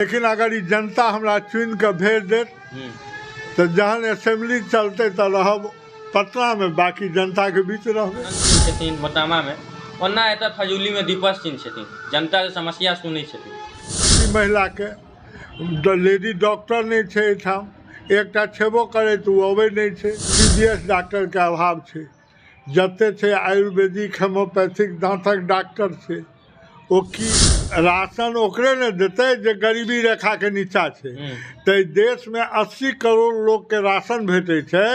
लेकिन अगर ई जनता हमरा चुनि कऽ भेज देत तऽ जहन असेंबली चलतै तऽ रहब पटनामे, बाकी जनताके बीच रहबै। छथिन मोतामामे, ओना एतऽ खजौलीमे दीपक सिंह छथिन, जनताके समस्या सुनै छथिन। ई महिलाके लेडी डॉक्टर नहि छै एहिठाम, एकटा छेबो करै तऽ ओ अबै नहि छै। बी डॉक्टरके अभाव छै, जते छै आयुर्वेदिक होम्योपैथिक दाँतक डॉक्टर छै, ओ की राशन ओकरे ने देतै जे गरीबी रेखाके नीचा छै। तऽ देशमे 80 करोड़ लोकके राशन भेटै छै,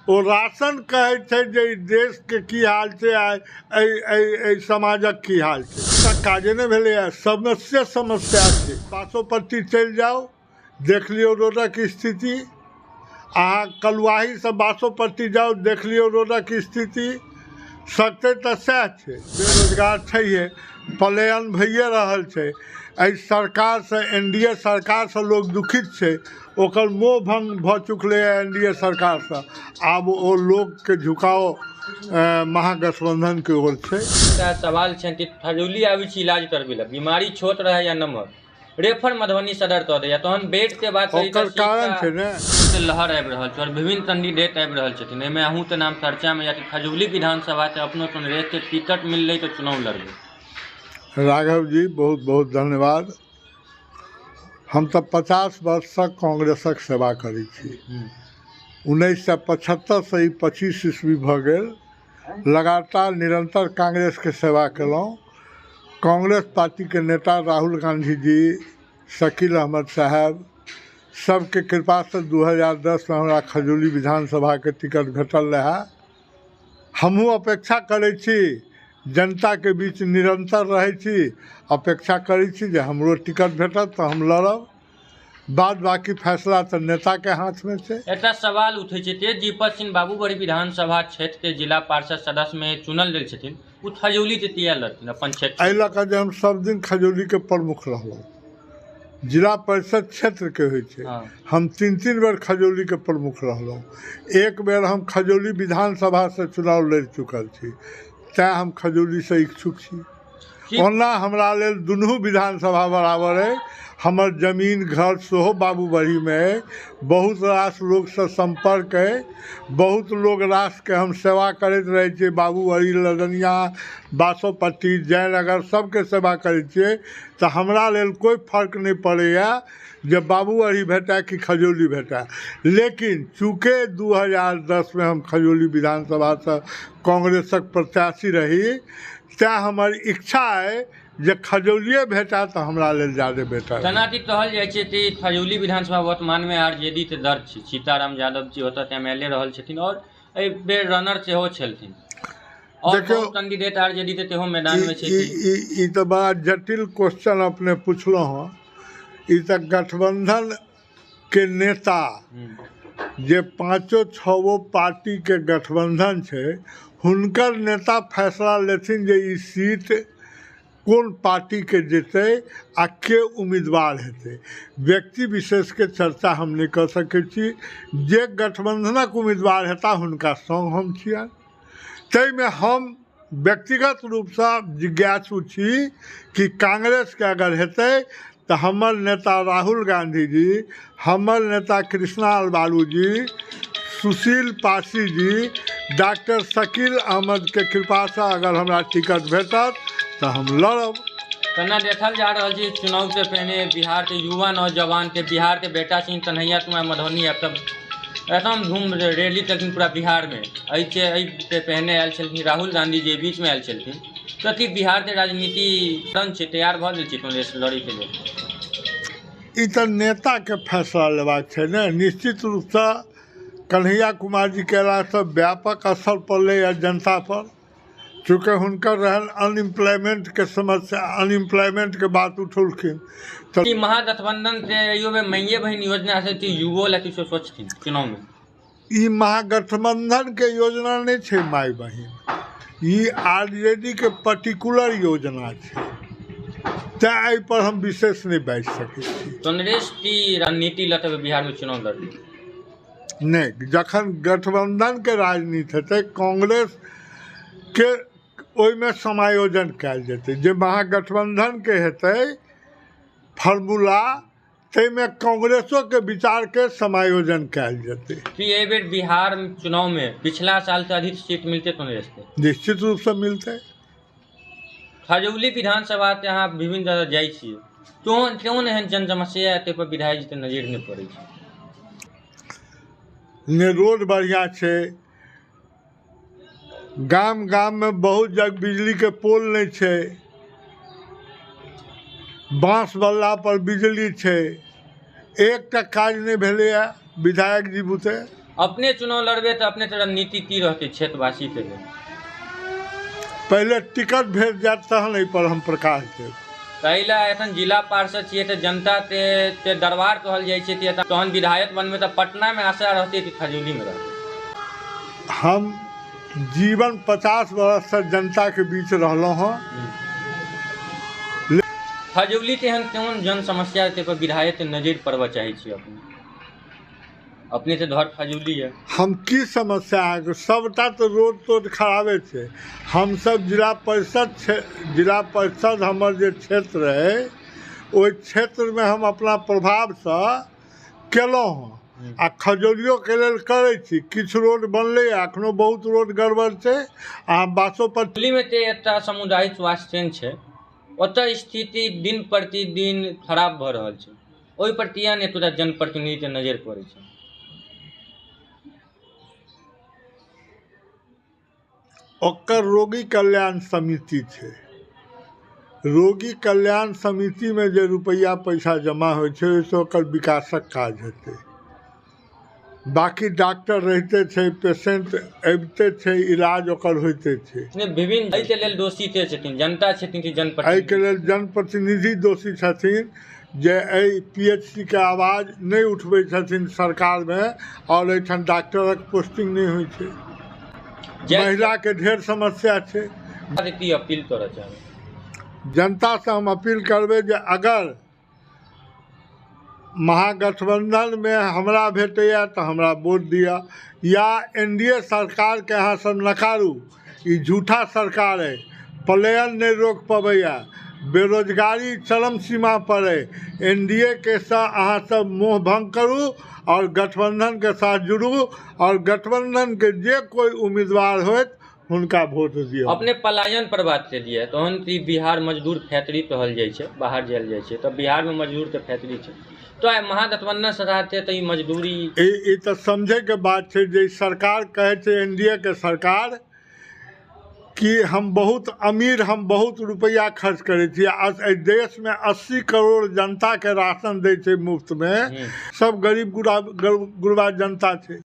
ओ राशन कहै छै जे ई देशके की हाल छै आ एहि समाजक की हाल छै। काजे नहि भेलैए, समस्या समस्या छै। बासोपट्टी चलि जाउ, देख लियौ रोडक स्थिति। अहाँ कलुआहीसँ बासोपट्टी जाउ, देख लियौ रोडक स्थिति। सकतै तऽ सएह छै। बेरोजगार छैहे, पलायन भइए रहल छै। एहि सरकारसँ, एन डी ए सरकारसँ लोक दुखित छै, ओकर मोह भङ्ग भऽ चुकलैए एन डी ए सरकारसँ। आब ओ लोकके झुकाव महागठबंधनके ओर छै। एकटा सवाल छनि कि खजौली आबै छी इलाज करबै लए, बीमारी छोट रहै या नमहर, रेफर मधुबनी सदर कऽ दैया, तहन बेडके बात करी ओकर कारण छै ने। लहर आबि रहल छै और विभिन्न कैंडिडेट आबि रहल छथिन, एहिमे अहूँके नाम चर्चामे या कि खजौली विधानसभाके अपनो कांग्रेसके टिकट मिललै तऽ चुनाव लड़बै। राघव जी, बहुत बहुत धन्यवाद। हम तऽ 50 वर्षसँ कांग्रेसक सेवा करै छी। 1975सँ ई 25 ईस्वी भऽ गेल, लगातार निरंतर कांग्रेसके सेवा केलहुँ। कांग्रेस पार्टीके नेता राहुल गांधी जी, शकील अहमद साहेब सबके कृपासँ 2010मे हमरा खजौली विधानसभाके टिकट भेटल रहए। हमहूँ अपेक्षा करै छी, जनताके बीच निरंतर रहै छी, अपेक्षा करै छी जे हमरो टिकट भेटत तऽ हम लड़ब। बाद बाकी फैसला तऽ नेताके हाथमे छै। एकटा सवाल उठै छै जे दीपक सिंह बाबूबड़ी विधानसभा क्षेत्रके जिला पार्षद सदस्यमे चुनल गेल छथिन, ओ खजौली के किया लड़थिन अपन क्षेत्र? एहि लऽ कऽ जे हम सब दिन खजौलीके प्रमुख रहलहुँ। जिला परिषद क्षेत्रके होइ छै, हम 3-3 बेर खजौलीके प्रमुख रहलहुँ। एक बेर हम खजौली विधानसभासँ चुनाव लड़ि चुकल छी, तैँ हम खजौलीसँ इच्छुक छी। ओना हमरा लेल दुनू विधानसभा बराबर अइ। हमर जमीन घर सेहो बाबूबढ़ीमे अइ, बहुत रास लोकसँ सम्पर्क अइ, बहुत लोक रासके हम सेवा करैत रहै छियै। बाबूबढ़ी, लदनिया, बासोपट्टी, जयनगर सबके सेवा करै छियै, तऽ हमरा लेल कोइ फर्क नहि पड़ैए जे बाबूबढ़ी भेटए कि खजौली भेटए। लेकिन चूँकि 2010मे हम खजौली विधानसभासँ कांग्रेसक प्रत्याशी रही, तैँ हमर इच्छा अइ जे खजौलिए भेटए तऽ हमरा लेल ज्यादे बेटर। तेना कि कहल जाइ छै कि खजौली विधानसभा वर्तमानमे आर जे डी के दर्ज छै, सीताराम यादव जी ओतऽ एम एल ए रहल छथिन और एहि बेर रनर सेहो छलथिन, और बहुत कैंडिडेट आर जे डी के सेहो मैदानमे छै। ई तऽ बड़ा जटिल क्वेश्चन अपने पुछलहुँ हँ। ई तऽ गठबंधन के नेता जे 5-6 पार्टी के गठबंधन छै, हुनकर नेता फैसला लेथिन जे ई सीट कोन पार्टीके जेतै आ के उम्मीदवार हेतै। व्यक्ति विशेषके चर्चा हम नहि कऽ सकै छी। जे गठबंधनक उम्मीदवार हेता हुनका संग हम छियनि। ताहिमे हम व्यक्तिगत रूपसँ जिज्ञासु छी कि कांग्रेसके अगर हेतै तऽ हमर नेता राहुल गांधी जी, हमर नेता कृष्णा अलबालू जी, सुशील पासी जी, डॉक्टर शकील अहमदके कृपासँ अगर हमरा टिकट भेटत तऽ हम लड़ब। केना देखल जा रहल छै चुनाव से पहिने बिहार के युवा नौजवान के, बिहार के बेटा सिंह कन्हैया कुमार मधुबनी आब तब एकदम धूम रैली केलखिन पूरा बिहार में। एहिके पहिने आयल छलखिन राहुल गांधी जी, बीच में आयल छलखिन। तऽ की बिहार के राजनीति तुरंत छै, तैयार भऽ गेल छै कांग्रेस लड़ैके लेल? ई तऽ नेताके फैसला लेबाक छै ने। निश्चित रूपसँ कन्हैया कुमार जी के अयलासँ व्यापक असर पड़लैए जनता पर। चूँकि हुनकर रहल अनएम्प्लॉयमेंटके समस्या, अनएम्प्लॉयमेंटके बात उठौलखिन। तऽ महागठबंधन से अइयो बेर माइये बहिन योजना से कि युवो लए किछो सोचथिन चुनाव में? ई महागठबंधन के योजना नहि छै माय बहिन, ई आरजेडी के पर्टिकुलर योजना छै, तैँ एहि पर हम विशेष नहि बाजि सकै छी। कांग्रेस की रणनीति लतबै बिहार में चुनाव लड़बै? नहि, जखन गठबंधन के राजनीति हेतै कांग्रेस के ओहिमे समायोजन कयल जेतै। जे महागठबंधन के हेतै फॉर्मूला ताहिमे कांग्रेसोके विचारके समायोजन कयल जेतै। कि एहि बेर बिहार चुनावमे पिछला साल से अधिक सीट मिलतै कांग्रेस के? निश्चित रूपसँ मिलतै। खजौली विधानसभा ते अहाँ विभिन्न जगह जाइ छियै, कोन कोन एहन जन समस्या है ताहि पर विधायक जी के नजरि नहि पड़ै छै? ने रोड बढ़िआँ छै, गाम गाममे बहुत जगह बिजलीके पोल नहि छै, बाँस बल्ला पर बिजली छै, एकटा काज नहि भेलैए विधायक जी बुते। अपने चुनाव लड़बै तऽ अपने रणनीति की रहतै क्षेत्रवासीके लेल? पहिले टिकट भेट जायत तहन एहिपर हम प्रकाश देब। पहिले एखन जिला पार्षद छियै तऽ जनता ते दरबार कहल जाइ छै, तहन विधायक बनबै तऽ पटनामे आशा रहतै कि खजौलीमे रहतै? हम जीवन 50 बरससँ जनताके बीच रहलहुँ हँ। खजौली के एहन कोन जन समस्या है पर विधायक के नजरि पड़बऽ चाहै छी अपने? अपने से घर खजौली है। हम की समस्या अहाँके, सभटा तऽ रोड तोड खराबे छै। हमसभ जिला परिषद छै, जिला परिषद हमर जे क्षेत्र अइ ओहि क्षेत्रमे हम अपना प्रभावसँ केलहुँ हँ आ खजौलियोके लेल करै छी। किछु रोड बनलै, एखनो बहुत रोड गड़बड़ छै। अहाँ बासो पर खजौलीमे तऽ एकटा सामुदायिक स्वास्थ्य केन्द्र छै, ओतऽ स्थिति दिन प्रतिदिन खराब भऽ रहल छै, ओहि पर किया नहि एतुका जनप्रतिनिधिके नजरि पड़ै छै? ओकर रोगी कल्याण समिति छै। रोगी कल्याण समितिमे जे रुपैआ पैसा जमा होइ छै ओहिसँ ओकर विकासक काज हेतै। बाँकी डॉक्टर रहिते छै, पेशेंट अबिते छै, इलाज ओकर होइते छै। नहि, विभिन्न एहिके लेल दोषी के छथिन? जनता छथिन कि जनप्रतिनिधि? एहिके लेल जनप्रतिनिधि दोषी छथिन जे एहि PHC के आवाज नहि उठबै छथिन सरकारमे, आओर एहिठाम डॉक्टरक पोस्टिंग नहि होइ छै। महिलाके ढेर समस्या छै। की अपील करऽ चाहबै? जनतासँ हम अपील करबै जे अगर महागठबंधनमे हमरा भेटैए तऽ हमरा वोट दिअ, या NDA सरकारके अहाँ सब नकारू। ई झूठा सरकार अइ, पलायन नहि रोकि पबैए, बेरोजगारी चरम सीमा पर अइ। NDA के सँ अहाँ सब मोह भंग करू आओर गठबंधनके साथ जुड़ू, आओर गठबंधनके जे कोइ उम्मीदवार होथि हुनका वोट दिअ। अपने पलायन पर बात केलियै, तहन ई बिहार मजदूर फैक्ट्री कहल जाइ छै, बाहर जायल जाइ छै, तऽ बिहारमे मजदूरके फैक्ट्री छै, तऽ आइ महागठबंधन सरकार छै तऽ ई मजदूरी ई तऽ समझैके बात छै जे सरकार कहै छै, NDA के सरकार, कि हम बहुत अमीर, हम बहुत रुपैआ खर्च करै छी। एहि देशमे 80 करोड़ जनताके राशन दै छै मुफ्तमे, सब गरीब गुरबा जनता छै।